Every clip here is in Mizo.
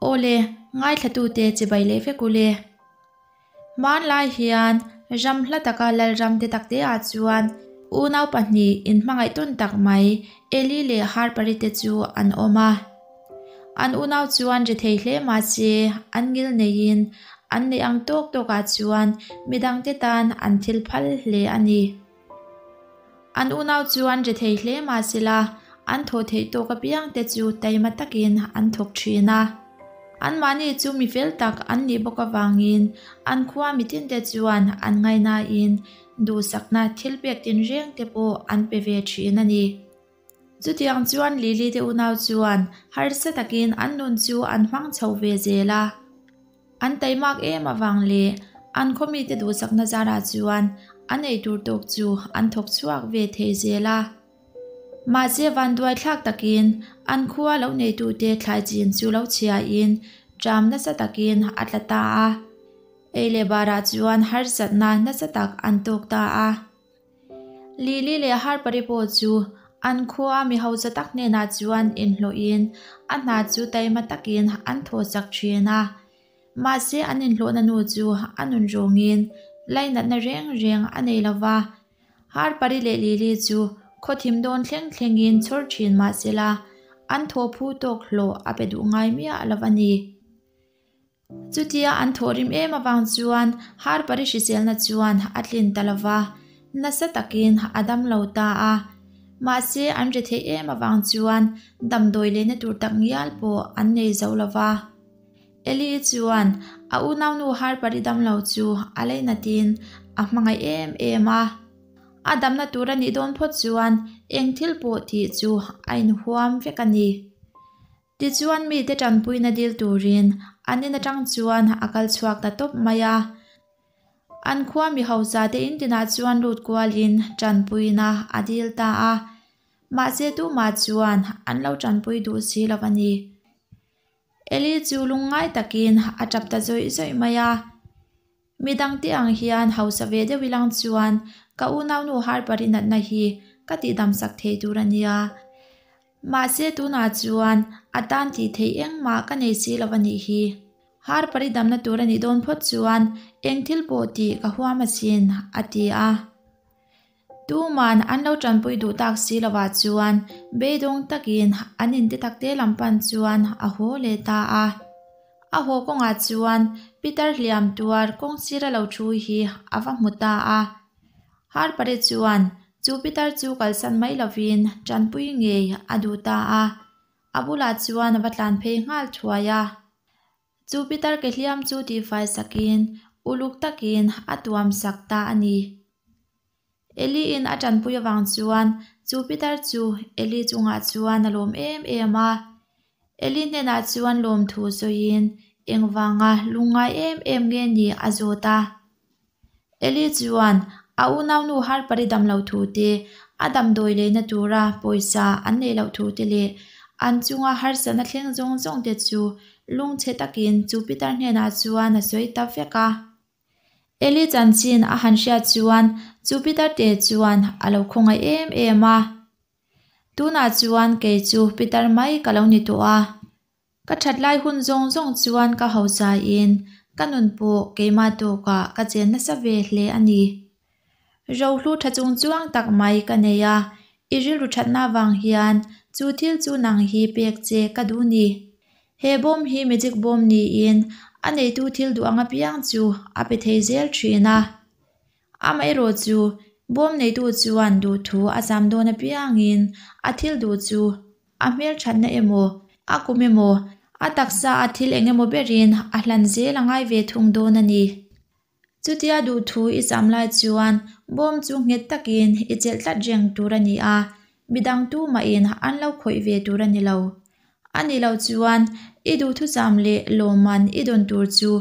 Awle, ngaithlatute chibai leh vek ule. Hmanlai hian ram hla taka Lalram te takte ah chuan unau pahnih inhmangaih tawn tak mai Eli leh Harpari te chu an awm a. An unau chuan ri thei hle mahse an ngil neiin an neih ang tawk tawk ah chuan midangte tan an thil phal hle a ni. An unau chuan ri thei hle mahsela an thawh theih tawk apiang te chu taima takin an thawk thin a. Anmahni chu mi fel tak an nih bawk avangin an khua mitin te chuan an ngaihnain duhsakna thil pek tinreng te pawh an pe ve thin a ni. Chutiang chuan Lily te unau chuan harsa takin an nun chu an hmang chho ve zel a. An taimak em avang leh an khaw mite duhsakna zarah chuan an ei tur tawk chu an thawk chhuak ve thei zel a. Mahse vanduai thlak takin an khua lo neitute thlai chin chu lo chhiain ṭam nasa takin a tla ta a. Ei leh barah chuan harsatna nasa tak an tawk ta a. Lily leh Harpari pawh chu an khua mi hausa tak hnenah chuan inhlawhin a hna chu taima takin an thawhsak thin a. Mahse an inhlawhna nu chu a nun rawngin lainatna reng reng a nei lo va. Harpari leh Lily chu khaw thim dawn thleng thlengin chhawr thin mahsela an thawhphu tawk hlawh a pe duh ngai miah lo a ni. Chutia an thawhrim em avang chuan Harpari hriselna chuan a tlin ta lo va, nasa takin a dam lo ta a. Mahse an ri theih em avang chuan damdawi lehna tur tak ngial pawh an nei zo lo va. Eli chuan a unaunu Harpari dam lo chu a leinatin a hmangaih em em a. A damna tur a nih dawn phawt chuan eng thil pawh tih chu a inhuam vek a ni. Tichuan mite tanpuina dil turin an in atang chuan a kal chhuak ta tawp mai a. An khua mi hausa te in tinah chuan lut kualin tanpuina a dil ta a. Mahse tumah chuan an lo tanpui duh si lo a ni. Eli chu lungngai takin a tap ta zawih zawih mai a. Midangte ang hian hausa ve deuh ilang chuan ka unaunu Harper-i natna hi ka tihdamsak thei tur a nia. Mahse tunah chuan a tan tih theih engmah ka nei si lo a nih hi. Harper-i damna tur a nih dawn phawt chuan eng thil pawh tih ka huam asin, a ti a. Tuman an lo tanpui duh tak si lovah chuan beidawng takin an inte takte lam pan chuan a haw leh ta a. A haw kawngah chuan Peter hliam tuar kawng sira lo thu hi a va hmu ta a. Harpare chuan chu Peter chu kalsan mai lovin tanpui ngei a duh ta a. A bulah chuan a va tlan phei nghal thuai a. Chu Peter ke hliam chu tihfai sakin uluk takin a tuam sak ta a ni. Eli in a tanpui avang chuan chu Peter chu Eli chungah chuan a lawm em em a. Eli hnenah chuan lawmthu sawiin engvanga lungngai em em nge ni a zawt a. Eli chuan a unaunu Harpari dam loh thu te, a damdawi leina tura pawisa an neih loh thu te leh an chunga harsatna thleng zawng zawng te chu lungchhe takin chu Peter hnenah chuan a sawi ta vek a. Eli chanchin a han hriat chuan chu Peter te chuan a lo khawngaih em em a. Tunah chuan kei chu Peter mai ka lo ni tawh a. Ka that lai hun zawng zawng chuan ka hausain ka nun pawh keimah tawkah ka chen nasa ve hle a ni. Rohlu tha chung chuang tak mai ka nei a, i rilru thatna vang hian chu thil chu nang hi pek che ka duh ni. He bawm hi magic bawm niin a neitu thil duh ang apiang chu a pe thei zel thin a. Amaherawh chu bawm neitu chuan duhthu a zam dawn apiangin a thil duh chu A hmelthatna emaw, a kum emaw, a taksa a thil eng emaw berin a hlan zel a ngai ve thung dawn a ni. Chutia duhthu i cham lai chuan bawm chu nghet takin i chelh tlat reng tur a ni a, midang tumahin an lo khawih ve tur a ni lo. A nih loh chuan i duhthucham leh lawmman i dawn tur chu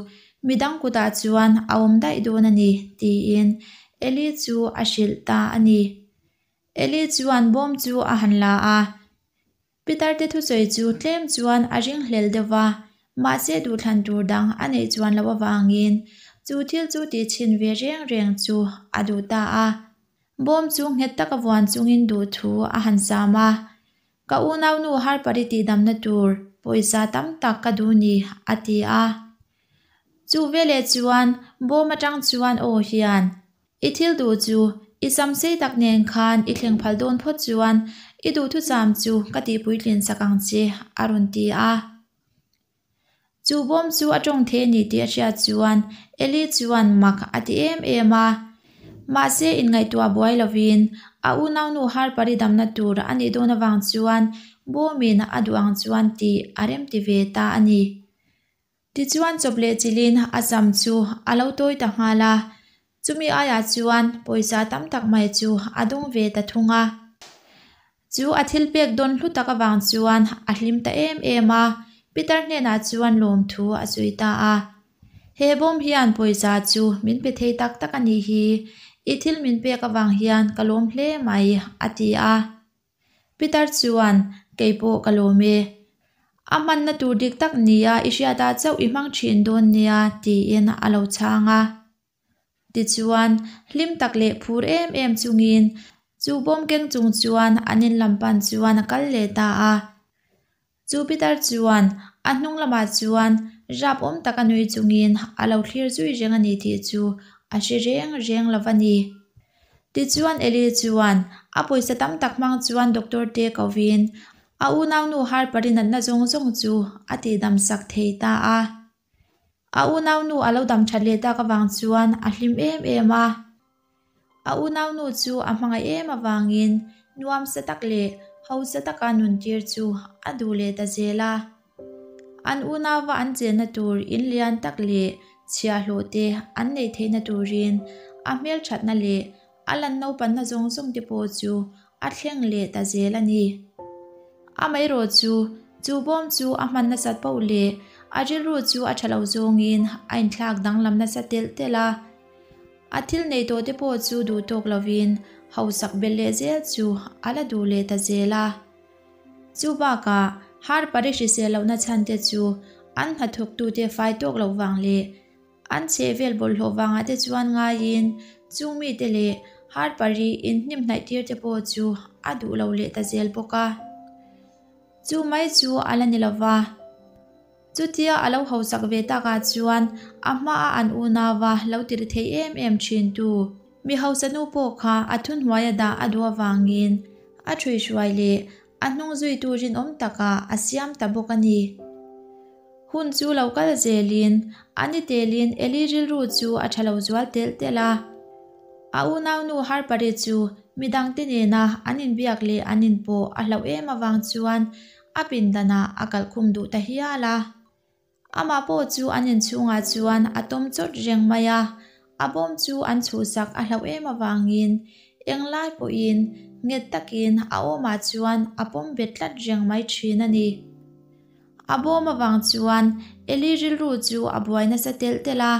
midang kutah chuan a awm daih dawn a ni, tiin Eli chu a hrilh ta a ni. Eli chuan bawm chu a han la a, Peter te thusawi chu tlem chuan a ringhlel deuh va, mahse duhthlan tur dang a neih chuan loh avangin chu thil chu tihchhin ve reng reng chu a duh ta a. Bawm chu nghet taka vuan chungin duhthu a han sam a, Ka unaunu Harpari tihdamna tur Pawisa tam tak ka duh ni, a ti a. Chu veleh chuan bawm atang chuan aw hian, I thil duh chu i sam sei tak nen khan i thleng phal dawn phawt chuan i duhthucham chu ka tihpuitlin sak ang che, a rawn ti a. Chu bawm chu a tawng thei a ni tih a hriat chuan Eli chuan mak a ti em em a. Mahse inngaihtuah buai lovin a unaunu Harper-i damna tur a nih dawn avang chuan bawmin a duh ang chuan tih a remti ve ta a ni. Tichuan chawp leh chilhin a sam chu a lo tawi ta nghal a, chumi aiah chuan pawisa tam tak mai chu a dawng ve ta thung a. Chu a thil pek dawn hlu tak avang chuan a hlim ta em em a, Peter hnenah chuan lawmthu a sawi ta a. He bawm hian pawisa chu min pe thei tak tak a nih hi, i thil min pek avang hian ka lawm hle mai, a ti a. Peter chuan, Kei pawh ka lawm e. A hmanna tur dik tak nia i hriatah chauh i hmang thin dawn nia, tiin a lo chhang a. Tichuan, hlim tak leh phur em em chungin chu bawm keng chung chuan an in lam pan chuan a kal leh ta a. Chu Peter chuan a hnung lamah chuan rap awm taka nui chungin a lo thlir zui reng a ni tih chu a hre reng reng lo va ni. Tichuan Eli chuan a pawisa tam tak hmang chuan doctor te kovin a unaunu Harper-i natna zawng zawng chu a tihdam sak thei ta a. A unaunu a lo dam that leh tak avang chuan a hlim em em a. A unaunu chu a hmangaih em avangin nuamsa tak leh hausa taka nuntir chu a duh leh ta zel a. An unauva an chenna tur in lian tak leh chhiahhlawh te an neih theihna turin a hmelthatna leh A lan naupanna zawng zawng te pawh chu a thleng leh ta zel a ni. Amaherawh chu, chu bawm chu a hman nasat poh leh a rilru chu a tha lo zawngin a inthlak danglam nasa telh telh a. A thil nei tawh te pawh chu duh tawk lovin hausak belh leh zel chu a la duh leh ta zel a. Chu bakah, Harper-i hrisel lohna chhan te chu an hnathawktute fai tawk loh vang leh An chhehvel bawlhhlawh vangah te chuan ngaiin chung mite leh Harper-i inhnimhnaih tir te pawh chu a duh lo leh ta zel bawk a. Chu mai chu a la ni lo va. Chutia a lo hausak ve takah chuan a hmaa an unauva lo ti ri thei em em thintu mi hausa nu pawh kha a thuhnuaia dah a duh avangin a ṭhuihruai leh a hnung zuitu rinawm takah a siam ta bawk a ni. Hun chu lo kal zelin, a ni telin Eli rilru chu a tha lo zual telh telh a. A unaunu Harper-i chu midangte nena an inbiak leh an inpawh a hlauh em avang chuan a pindanah a kalhkhum duh ta hial a. Amah pawh chu an inchhungah chuan a tawm chawt reng mai a, A bawm chu an chhuhsak a hlauh em avangin englai pawhin nghet takin a awmah chuan a pawm bet tlat reng mai thin a ni. A bawm avang chuan Eli rilru chu a buai nasa telh telh a,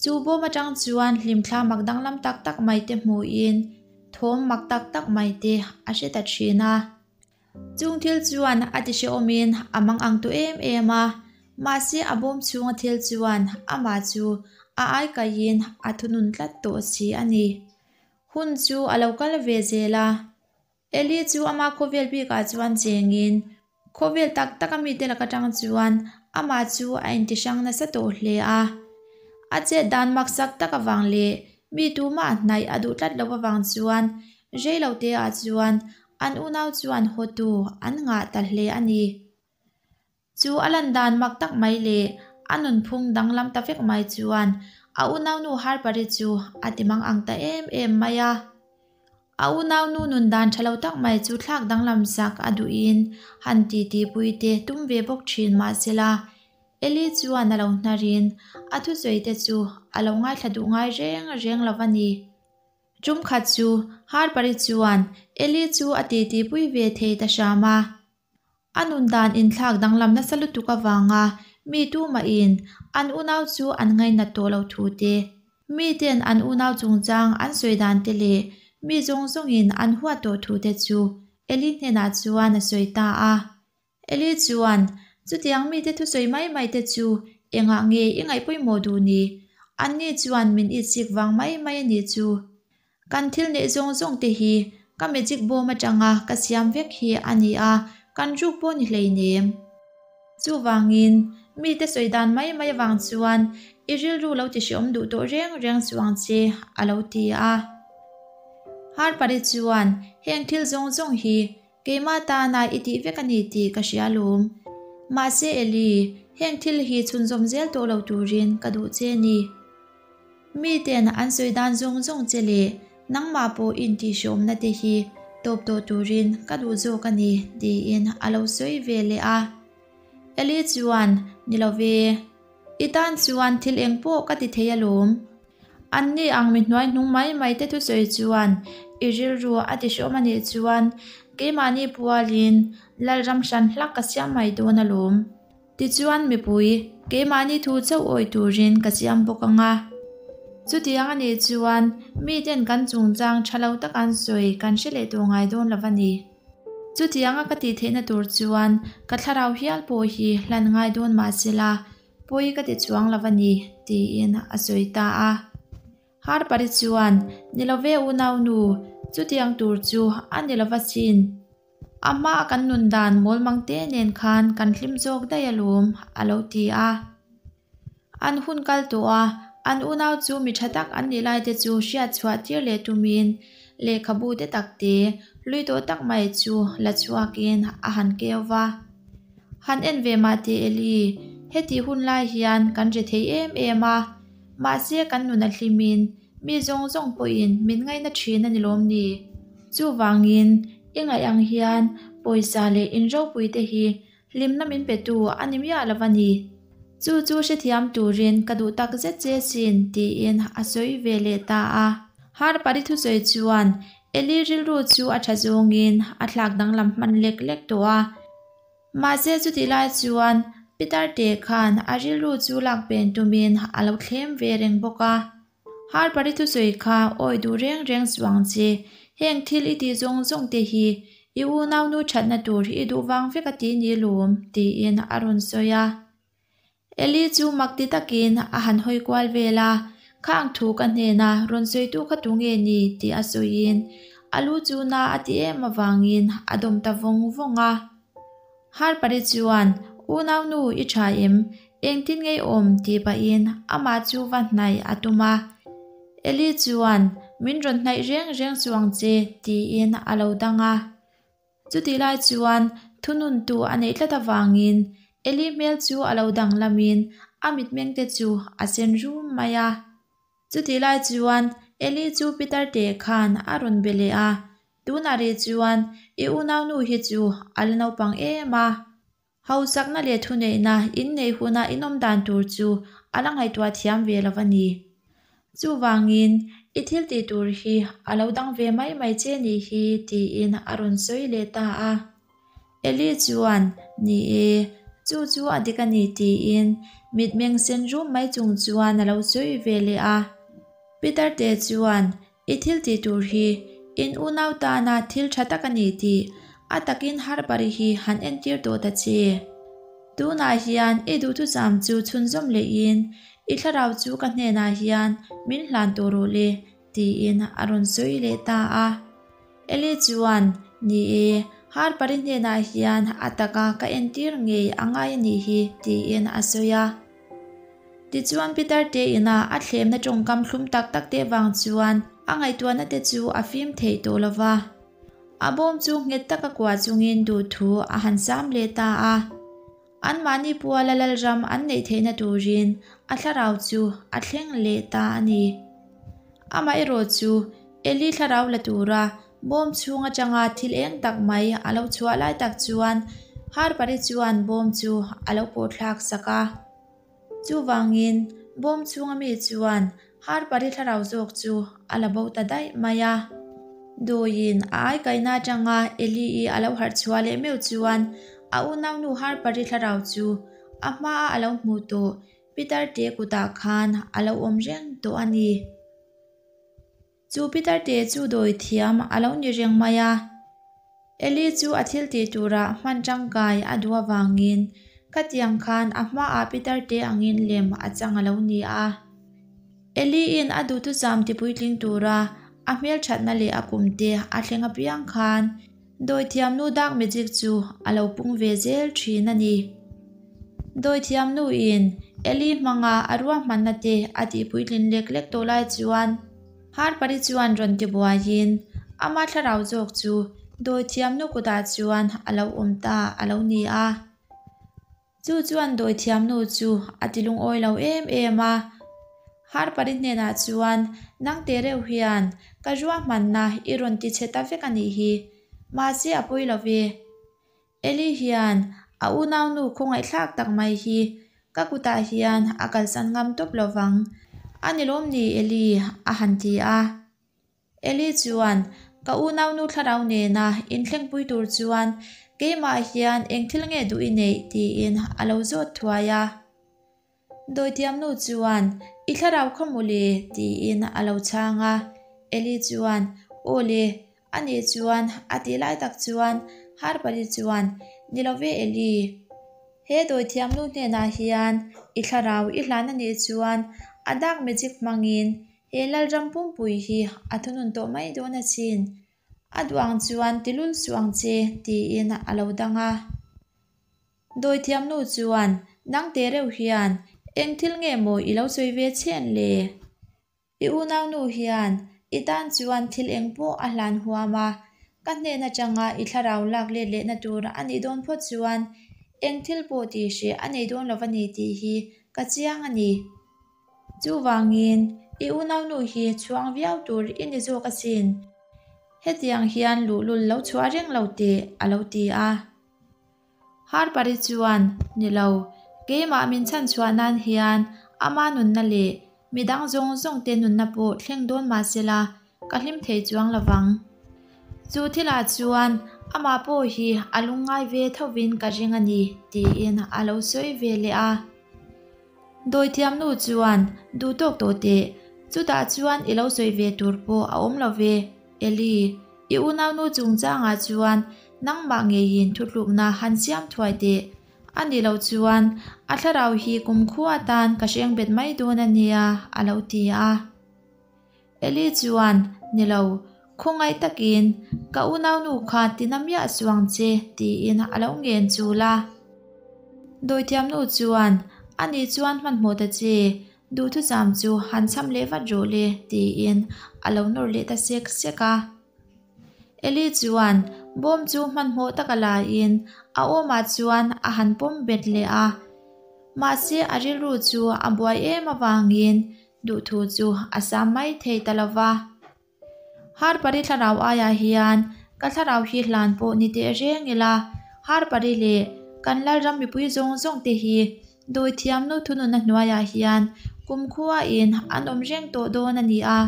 chu bawm atang chuan hlimthla mak danglam tak tak mai te hmuhin thawm mak tak tak mai te a hre ta thin a. Chung thil chuan a ti hrehawmin a mang ang tawh em em a, mahse a bawm chhunga thil chuan amah chu a aikaihin a thunun tlat tawh si a ni. Hun chu a lo kal ve zel a, Eli chu ama khawvel bikah chuan chengin khawvel tak taka mite lak atang chuan amah chu a intihrang nasa tawh hle a. A chet dan maksak tak avang leh mi tumah hnaih a duh tlat loh avang chuan reiloteah chuan An unau chuan hawtu an ngah ta hle a ni. Chu a lan dan mak tak mai leh a nunphung danglam ta vek mai chuan a unaunu Harper-i chu a ti mang ang ta em em mai a. A unaunu nun dan tha lo tak mai chu thlak danglam sak a duhin han titipui te tum ve bawk thin mahsela Eli chuan a lo hnarin a thusawi te chu a lo ngaithla duh ngai reng reng lo va ni. Tum khat chu Harper-i chuan Eli chu a titipui ve thei ta hram a. A nun dan inthlak danglam nasa lutuk avanga mi tumahin an unau chu an ngainat tawh lo thu te, miten an unau chungchang an sawi dan te leh mi zawng zawngin an huat tawh thu te chu Eli hnenah chuan a sawi ta a. Eli chuan, Chutiang mite thusawi mai mai te chu engah nge i ngaih pawimawh duh ni? Anni chuan min itsik vang mai mai a nih chu. Kan thil neih zawng zawng te hi ka magic bawm atanga ka siam vek hi a ni a, kan ruk pawh ni hleinem. Chuvangin, mite sawi dan mai mai avang chuan i rilru lo ti hreawm duh tawh reng reng suh ang che, a lo ti a. Harpari chuan, Heng thil zawng zawng hi keimah tana i tih vek a ni tih ka hria lawm. Mahse Eli, heng thil hi chhunzawm zel tawh lo turin ka duh che a ni. Miten an sawi dan zawng zawng che leh nangmah pawh intihhreawmna te hi tawp tawh turin ka duh zawk a ni, tiin a lo sawi ve leh a. Eli chuan, Ni lo ve. I tan chuan thil eng pawh ka ti thei alawm. Anni ang mi hnuai hnung mai mai te thusawi chuan i rilru a ti hreawm a nih chuan keimahni pualin Lalram hran hlak ka siam mai dawn alawm. Tichuan mipui, keimahni thu chauh awih turin ka siam bawk ang a. Chutiang a nih chuan miten kan chungchang tha lo tak an sawi kan hre leh tawh ngai dawn lo va ni. Chutianga ka tih theihna tur chuan ka thlarau hial pawh hi hlan ngai dawn mah sela pawi ka ti chuang lo va ni, tiin a sawi ta a. Harpari chuan, Ni lo ve unaunu, chutiang tur chu a ni lo va sin. A hmaa kan nun dan mawl mang te nen khan kan hlim zawk daih alawm, a lo ti a. An hun kal tawh a, an unau chu mi tha tak an nih lai te chu hriat chhuah tir leh tumin lehkhabu te tak te hlui tawh tak mai chu la chhuakin a han keu va. Han en ve mah teh Eli, heti hun lai hian kan ri thei em em a, mahse kan nun a hlimin mi zawng zawng pawhin min ngaina thin a ni lawm ni? Chuvangin i ngaih ang hian pawisa leh inropui te hi Hlimna min petu a ni miah lo a ni. Chu chu hrethiam turin ka duh tak zet che sin tiin a sawi ve leh ta a. Harpari thusawi chuan Eli rilru chu a tha zawngin a thlak danglam hman lek lek tawh a. Mahse chutih lai chuan Peter te khan a rilru chu lak pen tumin a lo thlem ve reng bawk a. Harpari thusawi kha awi duh reng reng suh ang che, heng thil i tih zawng zawng te hi i unaunu thatna tur i duh vang vek a ti ni lawm, tiin a rawn sawi a. Eli chu mak ti takin a han hawi kual vel a, Khang thu ka hnena rawn sawitu kha tu nge ni? tih a sawiin a lu chu na a ti em avangin a dawm ta vawng vawng a. Harpari chuan, Unaunu i tha em? Engtin ngei awm? tih pahin amah chu va hnaih a tum a. Eli chuan, Min rawn hnaih reng reng chu ang che, tiin a lo dang a. Chutih lai chuan thununtu a neih tlat avangin Eli hmel chu a lo danglamin a mitmeng te chu a sen rum mai a. Chutih lai chuan Eli chu Peter te khan a rawn be leh a, Tunah rih chuan i unaunu hi chu a la naupang em a. Hausakna leh thuneihna inneih huna inawm dan tur chu a la ngaihtuah thiam ve lo a ni. Chuvangin i thil tih tur hi a lo dang ve mai mai che nih hi tiin a rawn sawi leh ta a. Eli chuan, Ni e, chu chu a dik a ni tiin mitmeng sen rum mai chung chuan a lo sawi ve leh a. Peter te chuan, I thil tih tur hi in unau tana thil tha tak a ni tih a takin Harpari hi han entir tawh ta che. Tunah hian i duhthusam chu chhunzawm lehin i thlarau chu ka hnenah hian min hlan tawh rawh le tiin a rawn sawi leh ta a. Eli chuan, Ni e, Harpari hnenah hian a taka ka entir ngei a ngai a nih hi tiin a sawi a. Tichuan Peter te ina a thlemna tawngkam thlum tak tak te vang chuan a ngaihtuahna te chu a fim theih tawh lo va. A bawm chu nghet taka kuah chungin duhthu a han sam leh ta a. Anmahni puala Lalram an neih theihna turin a thlarau chu a thleng leh ta a ni. Amaherawh chu Eli thlarau la tura bawm chhung atanga thil eng tak mai a lo chhuah lai tak chuan Harpari chuan bawm chu a lo pawhthlak sak a. Chuvangin bawm chhunga mi chuan Harpari thlarau zawk chu a la bo ta daih mai a. Dawiin a aikaihna atanga Eli-i a lo harh chhuah leh meuh chuan a unaunu Harpari thlarau chu a hmaa a lo hmuh tawh Peter te kutah khan a lo awm reng tawh a ni. Chu Peter te chu dawi thiam a lo ni reng mai a. Eli chu a thil tih turah hman tangkai a duh avangin khatiang khan a hmaah Peter te angin lem a chang a lo ni a. Eli-in a duhthusam tipuitling tura a hmelthatna leh a kum te a thleng apiang khan dawithiamnu dark magic chu a lo pung ve zel thin a ni. Dawithiam nuin Eli hmanga a ruahmanna te a tihpuitlin lek lek tawh lai chuan Harpari chuan rawn ti buaiin ama thlarau zawk chu dawithiam nu kutah chuan a lo awm ta a lo ni a. Chu chuan dawithiam nu chu a ti lungawi lo em em a. Harpari hnenah chuan, Nang teh reuh hian ka ruahmanna i rawn ti chhe ta vek a nih hi. Mahse a pawi lo ve. Eli hian a unaunu khawngaihthlak tak mai hi ka kutah hian a kalsan ngam tawp lo vang. A ni lawm ni Eli? a han ti a. Eli chuan, Ka unaunu thlarau nena inthlengpui tur chuan keimah hian eng thil nge duh i neih? tiin a lo zawt thuai a. Dawitiamnu chuan, I thlarau kha maw le? tiin a lo chhang a. Eli chuan, Aw le, a nih chuan a tih lai tak chuan Harpari chuan, Ni lo ve Eli, he dawithiamnu hnenah hian i thlarau i hlan a nih chuan a dark magic hmangin he Lalram pumpui hi a thunun tawh mai dawn asin. A duh ang chuan ti lul suh ang che, tiin a lo dang a. Dawithiamnu chuan, Nang teh reuh hian eng thil nge maw i lo sawi ve chhen le? I unaunu hian i tan chuan thil eng pawh a hlan huam a, ka hnen atanga i thlarau lak let lehna tur a nih dawn phawt chuan eng thil pawh tih hreh a nei dawn lo va ni tih hi ka chiang a ni. Chuvangin, i unaunu hi chhuang viau tur i ni zawk asin. Hetiang hian luhlul lo chhuah reng lo teh, a lo ti a. Harpari chuan, Ni lo, keimah min chhan chhuah nan hian ama nunna leh midang zawng zawng te nunna pawh thleng dawn mah sela ka hlim thei chuang lo vang. Chu thilah chuan amah pawh hi a lungngai ve thovin ka ring a ni, tiin a lo sawi ve leh a. Dawithiamnu chuan, Duh tawk tawh teh, chutah chuan i lo sawi ve tur pawh a awm lo ve, Eli, i unaunu chungchangah chuan nangmah ngeiin thutlukna han siam thuai teh. A nih loh chuan a thlarau hi kumkhua atan ka hreng bet mai dawn a nia, a lo ti a. Eli chuan, Ni lo, khawngaih takin ka unaunu kha tina miah suang che, tiin a lo ngen chul a. Dawithiamnu chuan, Ani chuan hmanhmawh ta che, duhthusam chu han cham leh vat rawh le, tiin a lo nawr leh ta sek sek a. Eli chuan bawm chu hmanhmawh taka laiin a awmah chuan a han pawm bet leh a. Mahse a rilru chu a buai em avangin duhthu chu a sam mai thei ta lo va. Harpari thlarau aiah hian ka thlarau hi hlan pawh ni teh reng ila, Harpari leh kan Lalram mipui zawng zawng te hi dawithiam nu thununa hnuaiah hian kumkhuain an awm reng tawh dawn a ni a.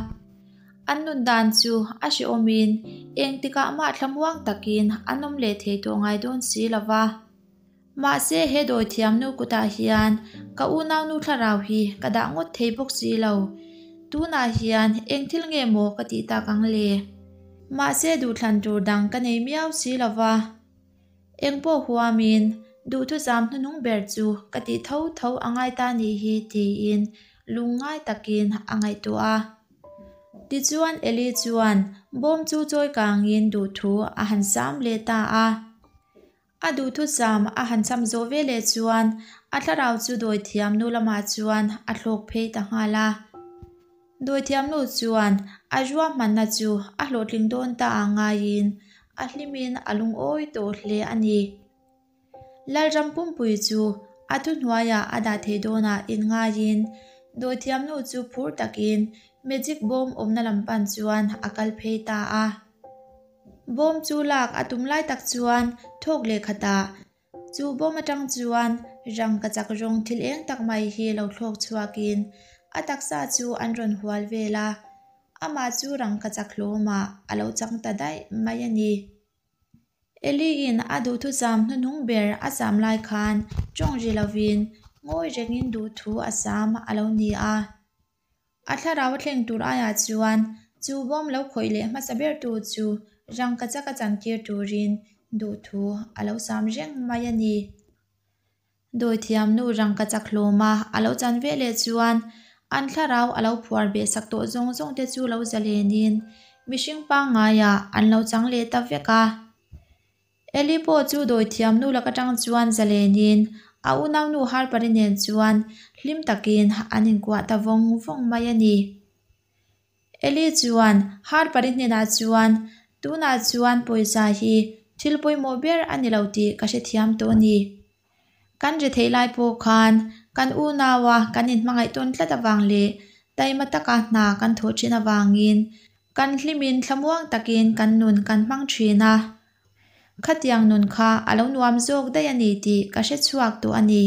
An nun dan chu a hrehawmin engtikah mah thlamuang takin an awm leh thei tawh ngai dawn si lo va. Mahse he dawithiamnu kutah hian ka unaunu thlarau hi ka dah ngawt thei bawk si lo. Tunah hian eng thil nge maw ka tih tak ang le? Mahse duhthlan tur dang ka nei miau si lo va. Eng pawh huamin duhthusam hnuhnung ber chu ka tih tho tho a ngai ta nih hi tiin lungngai takin a ngaihtuah a. Tichuan Eli chuan bawm chu chawi kangin duhthu a han sam leh ta a. A duhthusam a han cham zawh ve leh chuan a thlarau chu dawithiam nu lamah chuan a thlawk phei ta nghal a. Dawithiam nu chuan a ruahmanna chu a hlawhtling dawn ta a ngaiin a hlimin a lungawi tawh hle a ni. Lalram pumpui chu a thuhnuaiah a dah thei dawnah inngaiin dawithiam nu chu phur takin magic bawm awmna lam pan chuan a kal phei ta a. Bawm chu lak a tum lai tak chuan thawk leh khatah chu bawm atang chuan rangkachak rawng thil eng tak mai hi lo thlawk chhuakin a taksa chu an rawn hual vel a, amah chu rangkachak hlawmah a lo chang ta daih mai a ni. Eli-in a duhthusam hnuhnung ber a sam lai khan tawng ri lovin ngawi rengin duhthu a sam a lo ni a. A thlarau a thleng tur aiah chuan chu bawm lo khawih leh hmasa bertu chu rangkachak a chantir turin duhthu a lo sam reng mai a ni. Dawithiam nu rangkachak hlawma a lo chan ve leh chuan an thlarau a lo phuar beh sak tawh zawng zawng te chu lo zalenin mihring pangngaiah an lo chang leh ta vek a. Eli pawh chu dawithiam nu lak atang chuan zalenin A unaunu Harper-i nen chuan hlim takin an inkuah ta vawng vawng mai a ni. Eli chuan Harper-i hnenah chuan, Tunah chuan pawisa hi thil pawimawh ber a ni lo tih ka hrethiam tawh a ni. Kan ri theih lai pawh khan kan unaua kan inhmangaih tawn tlat avang leh taima taka hna kan thawh thin avangin kan hlimin thlamuang takin kan nun kan hmang thin a. Khatiang nun kha a lo nuam zawk daih a ni tih ka hre chhuak tawh a ni.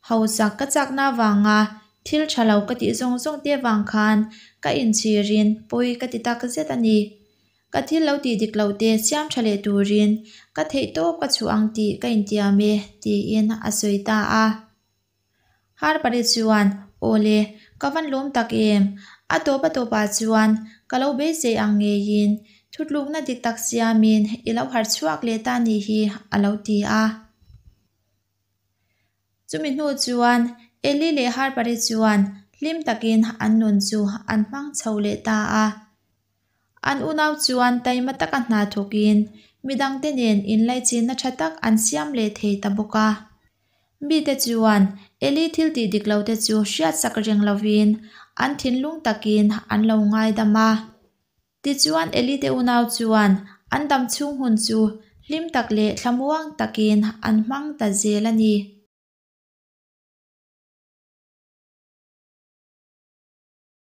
Hausak ka chakna avanga thil tha lo ka tih zawng zawng te avang khan ka inchhirin pawi ka ti tak zet a ni. Ka thil lo tih dik loh te siam tha leh turin ka theih tawp ka chhuah ang tih ka intiam e, tiin a sawi ta a. Harpari chuan, Aw le, ka van lawm tak em? A tawp a tawpah chuan ka lo beisei ang ngeiin thutlukna dik tak siamin i lo harh chhuak leh ta nih hi, a lo ti a. Chumi hnu chuan Eli leh Harpari chuan hlim takin an nun chu an hmang chho leh ta a. An unau chuan taima taka hna thawkin midangte nen inlaichinna tha tak an siam leh thei ta bawk a. Mite chuan Eli thil tih dik lote chu hriatsak reng lovin an thinlung takin an lo ngaidam a. Tichuan Eli te unau chuan an dam chhung hun chu hlim tak leh thlamuang takin an hmang ta zel a ni.